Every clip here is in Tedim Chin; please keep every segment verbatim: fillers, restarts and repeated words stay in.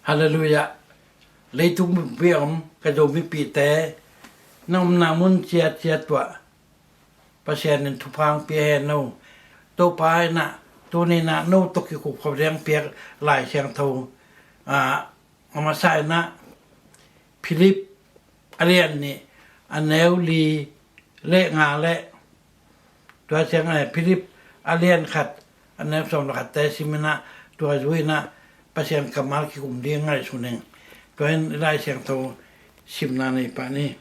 Halleluiah. Leitung pumpi a om ka Zomipihte, na omna mun ciatciat uah Pasian in thupha hong pia hen aw. Topa in ah tuni-in ah no tawh kikup khop ding piak Lai Siangtho, ah, a masa in ah Philip a lian nih, a neu li le nga le, tua ciang, eh, Philip a lian khat, a neu sawm le khatte sim in ah, tua zui in ah Pasian kammal kikum ding ngaihsun ing. Tua in Lai Siangtho simna nei pah ni.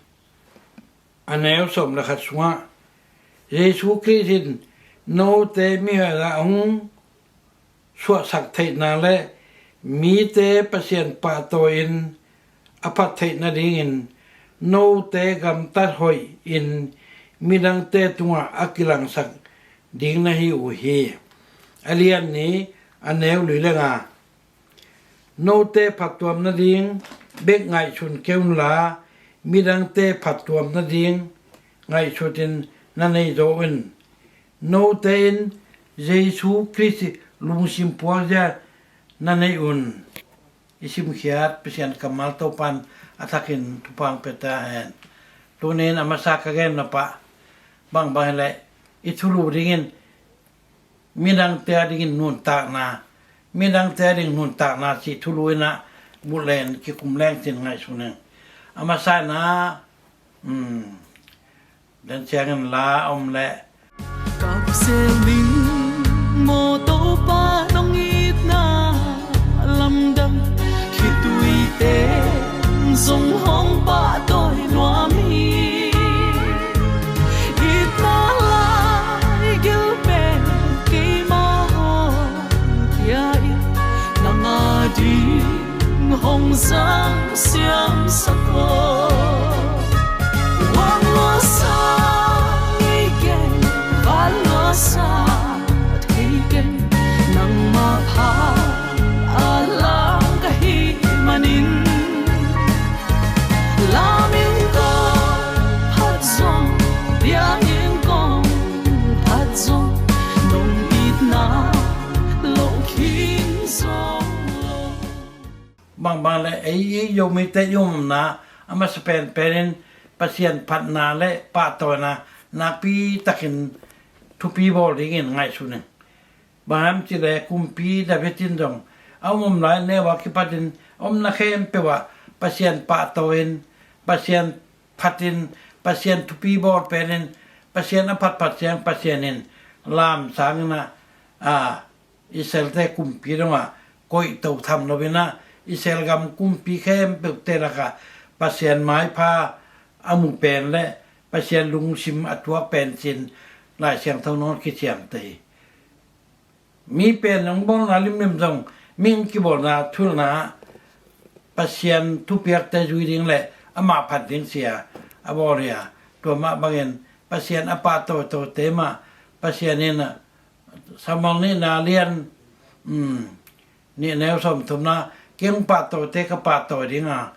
A neu sawm le khat sungah Jesu Khrist in note mihonah hong suahsak theihna le mite Pasian pahtawi-in a phat theih nadingin note gamtat hoih in midangte tungah a kilangsak ding na hi uh hi. A lian nih, a neu li le nga. Note phattuam nading bek ngaihsun kei unla, midangte phattuam nading ngaihsutin na nei zaw un. Note in Jesu Khrist lungsim puakzia na nei un. I simkhiat Pasian kammal Topan a thakin thupha hong pia ta hen. Tunin a masa ka gen nop ah bangbang hileh i thulu dingin midangte a dingin nuntakna, midangte a ding nuntakna cih thulu in ah bulh leng kikum leng cin ngaihsun ing. A masa in ah, um, dan ciangin la a om leh. Kap zel ning maw Topa nong itna lamdang, khitui teng zong hong pahtawi nuam hi. Itna lai gil pen keimah hong pia in, nang a ding hong zang siamsak aw. Wang lua sa ngei keng, van lua sa thei keng, nangmah pha a lang ka hih manin. Lam in kong phat zong, biakinn kong phat zong, nong itna lo khin zong lo. Bangbang le ei, ei Zomite i omna a masa penpen in Pasian phatna le pahtawina nakpi takin thupi bawl dingin ngaihsun ing. Bang hang hiam cih leh kumpi David in zong a om lai neu a kipatin a omna khempeuh ah Pasian pahtawi-in, Pasian phatin, Pasian thupi bawl penin, Pasian a phatphat ciang Pasian in lamsang in ah, a, Israelte kumpi dongah koihto tham lo in ah, Israel gam kumpi khempeuhte lakah Pasian maipha a mu pen le Pasian lungsim a tuak pen cin Lai Siangtho nangawn kiciamteh hi. Mi pen hong bawlna limlim zong, mi hong kibawlna thulna ah Pasian thupiakte zui ding le amah phat ding ci-a a bawl hi a, tua mah bangin Pasian a pahtawitawite mah Pasian in ah Samuel nihna lian, um, nih neu sawmthumna, kei hong pahtawite ka pahtawi ding a,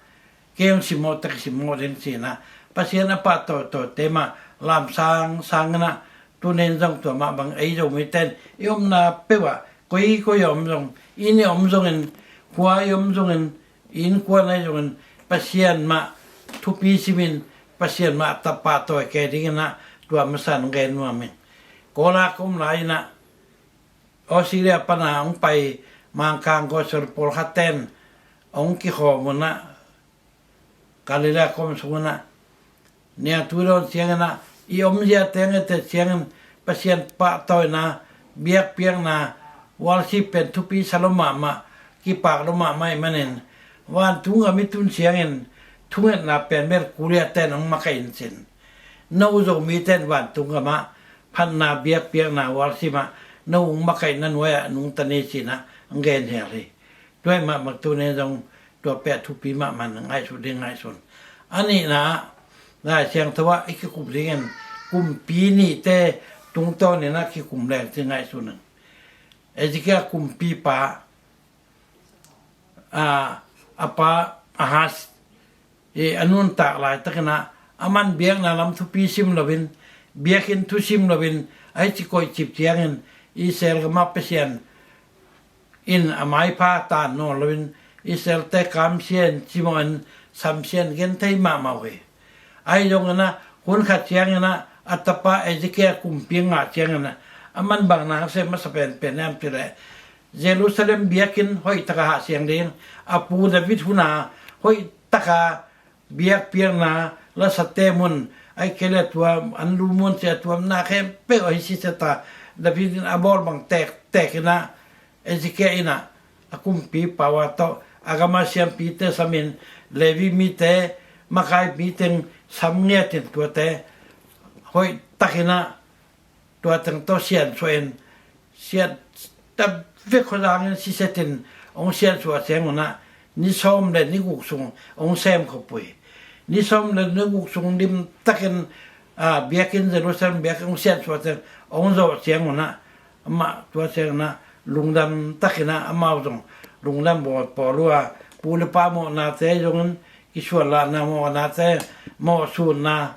kei hong simmawhte ka simmawh ding ci-in ah Pasian a pahtawitawite mah lamsang sang in ah, tunin zong tua mah bang ei Zomite in i omna peuh ah, koikoi a om zong, inn i om zongin, khua i om zongin, innkuan ahi zongin, Pasian mah thupi simin, Pasian mah a tapa tawi kei dingin ah tua masa in gen nuam ing. Kawlak ka om lai in ah Australia pan a hong pai Mangkang gospel pawlkhat ten hong kikhawm un ah, Galilee kom sung un ah, niangtui dawn ciangin ah, i omzia teng ete ciangin Pasian pahtawina, biakpiakna, worship pen thupi sa lo mahmah, kipak lo mahmah ahih manin, vantung gam i tun ciangin thungetna pen bel kuliate in hong makaih in cin. No Zomite in vantung gamah phatna, biakpiakna, worship ah no hong makaihna nuai-ah nungta ni ci-in ah hong gen hial hi. Tua ahih mah bang tunin zong tua pen thupi mahmah in ngaihsut ding ngaihsun. A nihna ah, Lai Siangtho ah i kikum dingin kumpi nihte tungtawnin ah kikum leng ci ngaihsun in. Hezekiah kumpipa, a, a pa Ahaz, i, a nuntak laitakin ah, aman biakna lam thupi sim loin, biakinn thu sim loin, a hi ci koih cip ciangin, Israel gamah Pasian in a maipha tan nawn loin, Israel-te kamsia in, cimawh in, samsia in gen thei mahmah uh hi. Ahi zongin ah hun khat ciangin ah a tapa Ezekiel kumpi a ngah ciangin ah aman bang na sem masa penpen hiam cih leh Jerusalem biakinn hoih taka hahsiang ding, a pu David hun a hoih taka biakpiakna lasate mun, ahih kei leh tua an lu mun sia tuamna khempeuh ahi sisata, David in a bawl bang tektek in ah Ezekiel in ah a kumpipa uh a tawh a gam a siampite samin, Levi mite, makai mite sam ngiatin tuate hoih takin ah tua teng tawh siansuah in, siat ta vek khuazangin sisetin hong siansuah ciangun ah ni sawm le ni guk sung hong sem khop uh hi. Ni sawm le ni guk sung limtakin, a, biakinn, Jerusalem biakinn hong siansuah ciang, hong zawh ciangun ah amah tua ciangun ah lungdam takin ah amau zong lungdam bawl pawl uh a, pu le pa mawhnate zongin kisuanlahna, mawhnate, mawhsunna,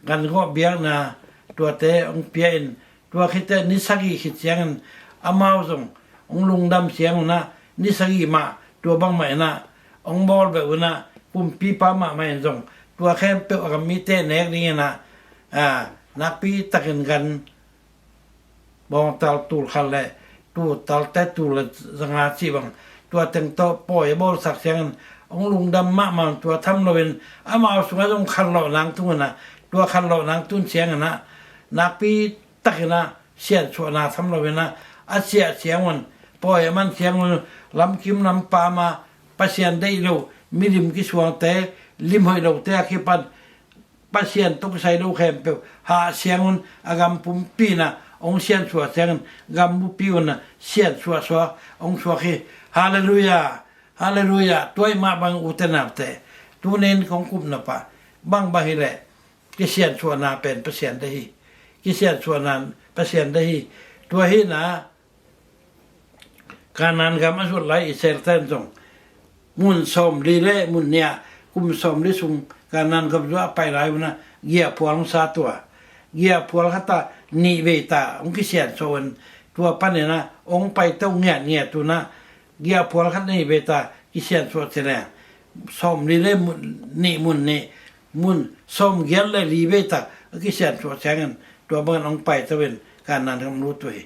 gan gawh biakna tuate hong pia in, tua khit teh ni sagih khit ciangin amau zong hong lungdam ciangun ah ni sagih mah tua bangmah in ah hong bawl beh un ah kumpipa mahmah in zong tua khempeuh a gam mite nek dingin ah, a, nakpi takin gan bawngtal tul khat le tul talte tul le zanga cih bang tua teng tawh pawi a bawlsak ciangin hong lungdam mahmah un, tua tham loin amau sungah zong khanlawh nang tun ah, tua khanlawh nang tun ciangin ah nakpi takin ah siansuahna tham loin ah a ciah ciangun, pawi a man ciangun, lamkim lampam a Pasian deih lo milim kisuangte, lim hoih lote a kipan Pasian tawh kisai lo khempeuh hahsiangun a gam pumpi in ah hong siansuah ciangin gam bupi un ah siansuah suak hong suak hi. Halleluiah. Halleluiah. Tua ahih mah bang ute naute, tuni in kong kupna pah bangbang hileh kisiansuahna pen Pasian deih hi. Kisiansuahna Pasian deih hi. Tua hi in ah Kanaan gam a zut lai Israel-te in zong mun sawmli le mun nih ah, kum sawmli sung Kanaan gam zua a pai lai un ah giahphual hong sa tua. Giahphual khat ah nih vei ta hong kisiansuah un, tua panin ah hong paito ngiatngiat un ah giahphual khat nih vei ta kisiansuah ci leng sawmli le mun nih, mun nih, mun sawmgiat le li vei ta a kisiansuah ciangin tua bangin hong paito in Kanaan gam lut uh hi.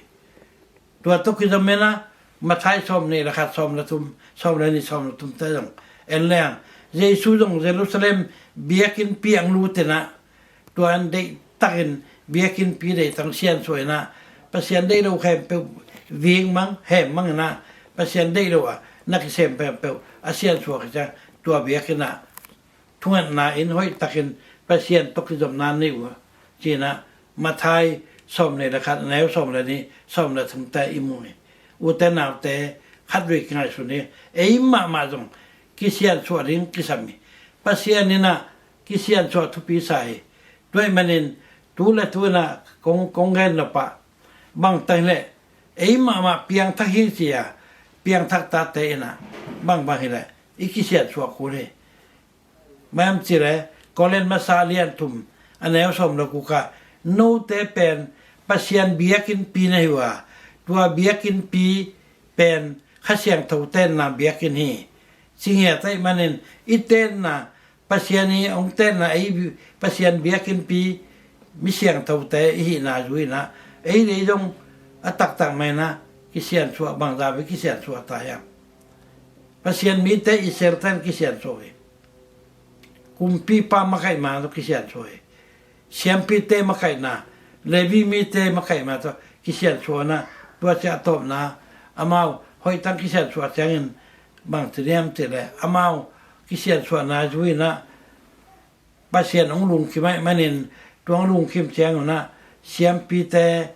Tua tawh kizom in ah Matthai sawmnih le khat, sawm le thum, sawm le nih, sawm le thum te zong en leng, Jesu zong Jerusalem biakinnpi ah hong lut in ah tua in deihtakin biakinnpi deihtak siansuah in ah Pasian deih lo khempeuh vingmang hemmang in ah Pasian deih lo a na kisem khempeuh a siansuah khit ciang tua biakinn ah thungetna in hoihtakin Pasian tawh kizopna nei uh a, ci-in ah Matthai sawmnih le khat, a neu sawm le nih, sawm le thum te i mu hi. Ute naute, khatvei kingaihsun hi. Ei mahmah zong kisiansuah ding kisam hi. Pasian in ah kisiansuah thupi sa hi. Tua ahih manin tu le tu in ah kong, kong gen nop ah bang ta hileh ei mahmah piangthak hi ci-a piangthak tate in ah bangbang hileh i kisiansuah kul hi. Bang hiam cih leh Korin masa lian thum, a neu sawm le guk ah, note pen Pasian biakinnpi na hi uh a, tua biakinnpi pen Kha Siangtho tenna biakinn hi. Ci ngiat ahih manin i tenna, Pasian i hong tenna, ei Pasian biakinnpi mi siangthote i hihna zui in ah ei lei zong a taktak mah in ah kisiansuah, bangzah vei kisiansuah ta hiam? Pasian mite Israel-te in kisiansuah hi. Kumpipa makaihna tawh kisiansuah hi. Siampite makaihna, Levi mite makaihna tawh kisiansuah in ah tua ciang a tawpna amau hoihtak kisiansuah ciangin bang ci hiam cih leh amau kisiansuahna zui in ah Pasian hong lungkim ahih manin tua hong lungkim ciangun ah siampite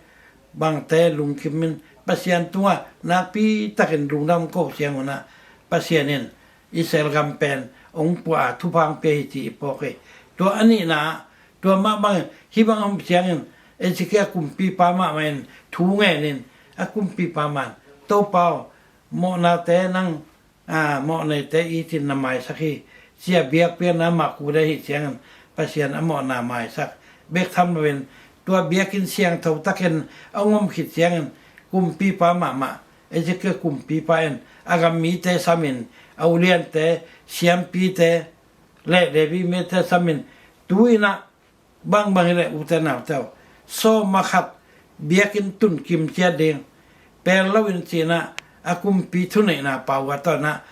bangte lungkim in Pasian tungah nakpi takin lungdam ko ciangun ah Pasian in Israel gam pen hong pua a thupha hong pia hi ci i phawk hi. Tua a nihna ah tua mah bangin hih bang a om ciangin Ezekiel kumpipa mahmah in thu ngen in a kumpipa mah in, Topa aw, mawhnate nang a, mawhneite itin na maisak hi, ci-a biakpiakna mah kul ahih ciangin Pasian a mawhna maisak bek tham loin tua biakinn siangtho takin a hong om khit ciangin kumpipa mahmah Ezekiel kumpipa in a gam mite samin a uliante, siampite le Levi mite samin, tu-in ah bangbang hileh ute naute aw, sawma khat biakinn tun kim ciat ding, pel loin ci-in ah a kumpi thuneihna pau a tawh in ah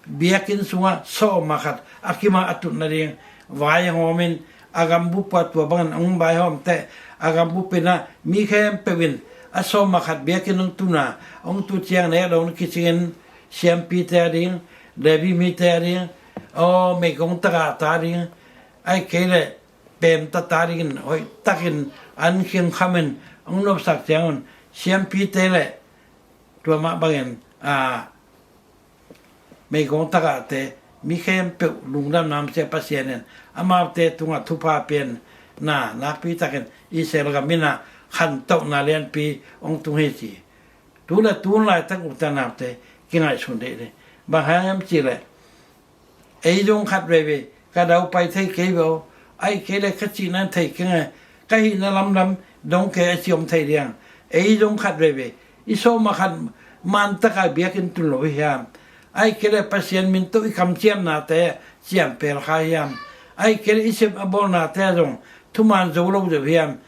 biakinn sungah sawma khat a kimah a tut nading vaihawmin, a gambup ah tua bangin hong vaihawm teh, a gambup in ah mi khempeuh in a sawma khat biakinn hong tun a, hong tut ciang nek dong kicingin siampite a ding, Levi mite a ding, aw meigong tagahta a ding, ahih kei leh pemtata dingin hoihtakin an khingkhamin hong nopsak ciangun siampite le tua mah bangin a meigong tagahte, mi khempeuh lungdam namsia Pasian in amaute tungah thupha pianna nakpitakin Israel gam in ah khantohna lianpi hong tung hi ci. Tu le tun laitak ute naute kingaihsun deih ding. Bang hang hiam cih leh ei zong khat veivei ka daupai thei kei ve aw, ahih kei leh ka cihna in thei keng e, ka hihna lamlam dong kei a ci om thei ding. Ei zong khat veivei i sawma khat mantaka biakinn tun lo hi hiam? Ahih kei leh Pasian min tawh i kamciamnate ciampel kha hiam? Ahih kei leh i sep a bawlnate zong thuman zo lo deuh hiam?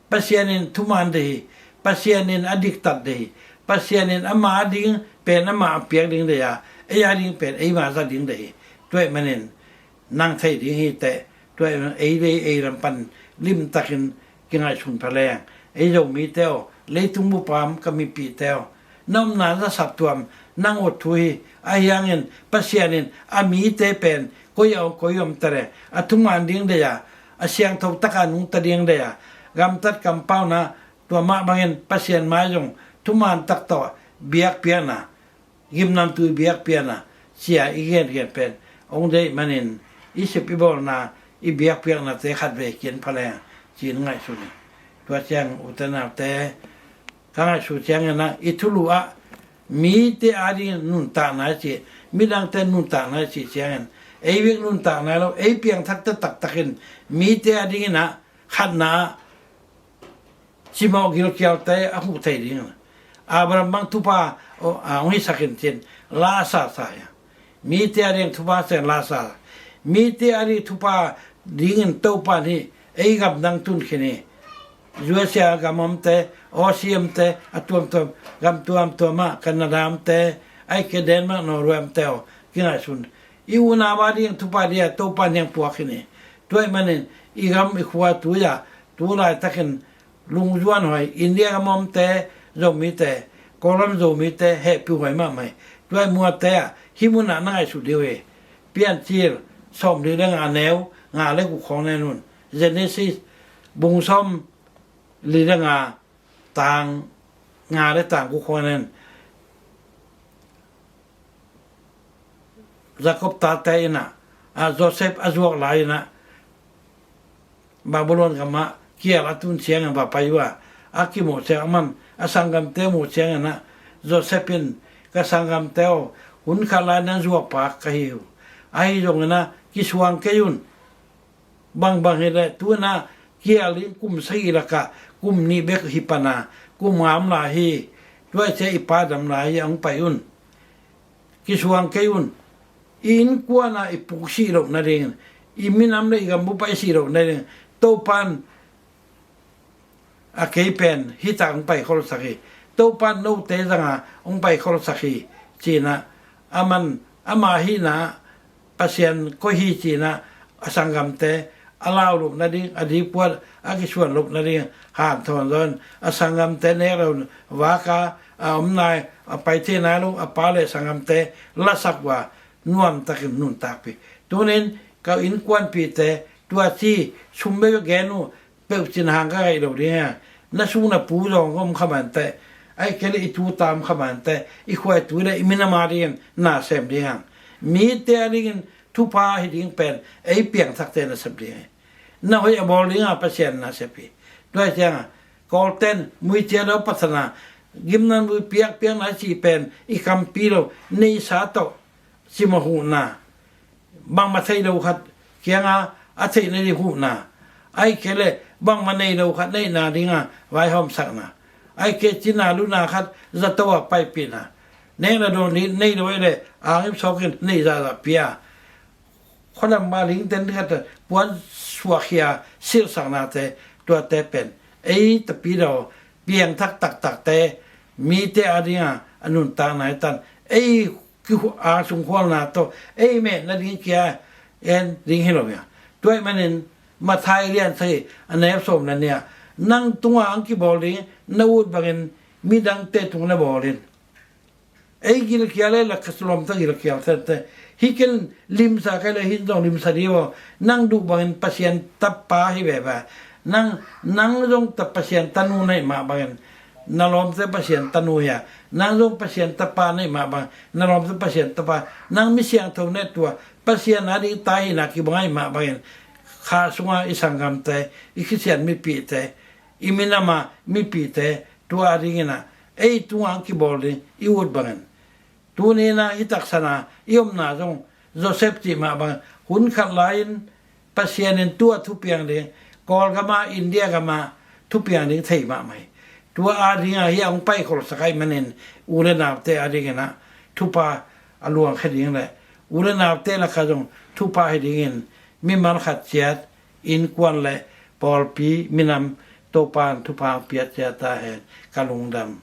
Pasian in thuman deih hi. Pasian in a diktat deih hi. Pasian in ama a ding pen ama a piak ding deih a, ei a ding pen eima za ding deih hi. Tua ahih manin nang thei ding hi teh, tua ahih manin ei lei ei lam pan limtakin kingaihsun pha leng. Ei Zomite aw, leitung bup a om ka mipihte aw, na omna na saptuam nang ut thu hi. Ahi hangin Pasian in a mite pen koi a om, koi om ta le a thuman ding deih a, a siangtho taka nungta ding deih a, gamtat kampauna, tua mah bangin Pasian mai zong thuman tak tawh biakpiakna, gimnamtui biakpiakna ci-a i gengen pen hong deih manin i sep i bawlna, i biakpiaknate khatvei kian pha leng ci-in ngaihsun hi. Tua ciang ute naute, ka ngaihsut ciangin ah i thulu ah mite a dingin nuntakna i cih, midangte nuntakna i cih ciangin ei bek nuntakna hi lo, ei piangthakte taktakin mite a dingin ah khatna ah cimawh gilkialte a huh thei ding. Abraham bang thupha a hong hisak in cin la a sasa hi a, mite a ding thupha seng la sa, mite a ding thupha dingin Topa in hih ei gam dang tun khin hi. U S A gam omte, Aussie omte, a tuamtuam gam tuamtuam ah, Canada omte, ahih kei Denmark, Norway omte aw, kingaihsun. I unau a ding thupha ding a Topa in hong puak khin hi. Tua ahih manin i gam i khua tui-a tu laitakin lungzuan huai, India gam omte, Zomite, Kawlgam Zomite hehpih huai mahmah hi. Tua ahih muate ah hih munah na ngaihsut ding uh hi. Piancil sawmli le nga, neu nga le guk khawng nen un. Genesis bung sawmli le nga, tang nga le tang guk khawng nen. Jacob tate in ah, a Joseph a zuak lai in ah Babylon gamah kial a tun ciangin va pai uh a, a kimuh ciang, aman a sanggamte muh ciangin ah, Joseph in, ka sanggamte aw, hun khat lai nang zuak pak ka hi uh. Ahi zongin ah kisuang kei un. Bangbang hileh tu-in ah kial ding kum sagih lakah kum nih bek hi pan a, kum nga om lai hi. Tua ahih ciang i pa dam lai hi, hong pai un. Kisuang kei un. I innkuan ah i puk sih loh nadingin, i minam le i gambup ah i sih loh nadingin Topa'n a kei pen hih tak hong paikholsak hi. Topa'n note zanga hong paikholsak hi, ci-in ah, aman ama hihna ah Pasian koih hi ci-in ah a sanggamte a lau loh nading, a dikpuat a kisuan loh nading hanthawn zaw in, a sanggamte nek lo in, vak a a om nai, a pai thei nai lo a pa le sanggamte lasak uh a, nuamtakin nuntakpih. Tuni-in ka innkuanpihte, tua ci sum bek gen uh, peuh cin hang ka ngaih lo ding hi hang. Na sung na pu zong om kha mah inteh, ahih kei leh i tuta om kha mah inteh, i khua i tui le i minam a dingin na sem ding hi hang. Mite a dingin thupha hi ding pen ei piangthakte na sep ding hi. Na hoih a bawl ding a Pasian na sep hi. Tua ahih ciangin Kawlte'n muiciat lo pathana, gimnamtui biakpiakna i cih pen i kampi lo, neihsa tawh cimawh huhna, bangmah theih loh khat kiangah a theih nading huhna, ahih kei leh bangmah nei loh khat neihna dingah vaihawmsakna, ahih kei leh cina luna khat zato ah paipihna, Nekna dawn ding nei lo ei le, angip sawkin nei zahzah pia. Khuadam mah ling ten khat puan suahkhia silhsaknate, tuate pen ei tapidaw piangthak taktakte, mite adinga a nuntakna hi tan, ei kihu a sungkhualna tawh ei meh nading kia en ding hi lo ia. Tuaih manin Mathai lian sagih a neu sawm na nia, nang tunga ang kibawl ding na ut bangin midangte tung na bawl in. Ei gilkial ei la ka lawmta gilkial tete. Hi ken limsa kai le hin zong limsa di aw. Nang duh bangin Pasian tapa hi veve. Nang, nang zong ta Pasian tanu na hih mah bangin na lawmte Pasian tanu hi a. Nang zong Pasian tapa na hih mah bangin na lawmte Pasian tapa. Nang mi siangtho na hih tua Pasian a ding ta hihna kibang a hih mah bangin kha sunga i sanggamte, i Khristian mipite, i minama mipite, tua a dingin ah ei tunga ang kibawl ding i ut bangin. Tuni-in ah i taksana i omna zong Joseph cih mah bangin hun khat lai-in Pasian in tua thupiang ding, Kawlgama, India gama thupiang ding thei mahmah hi. Tua a dinga hi a hong paikholsak ahih manin u le naute a dingin ah thupha a luangkhia ding le u le naute lakah zong thupha hi dingin mimal khat ciat, innkuan le pawlpi minam Topa'n thupha hong pia ciat ta hen. Ka lungdam.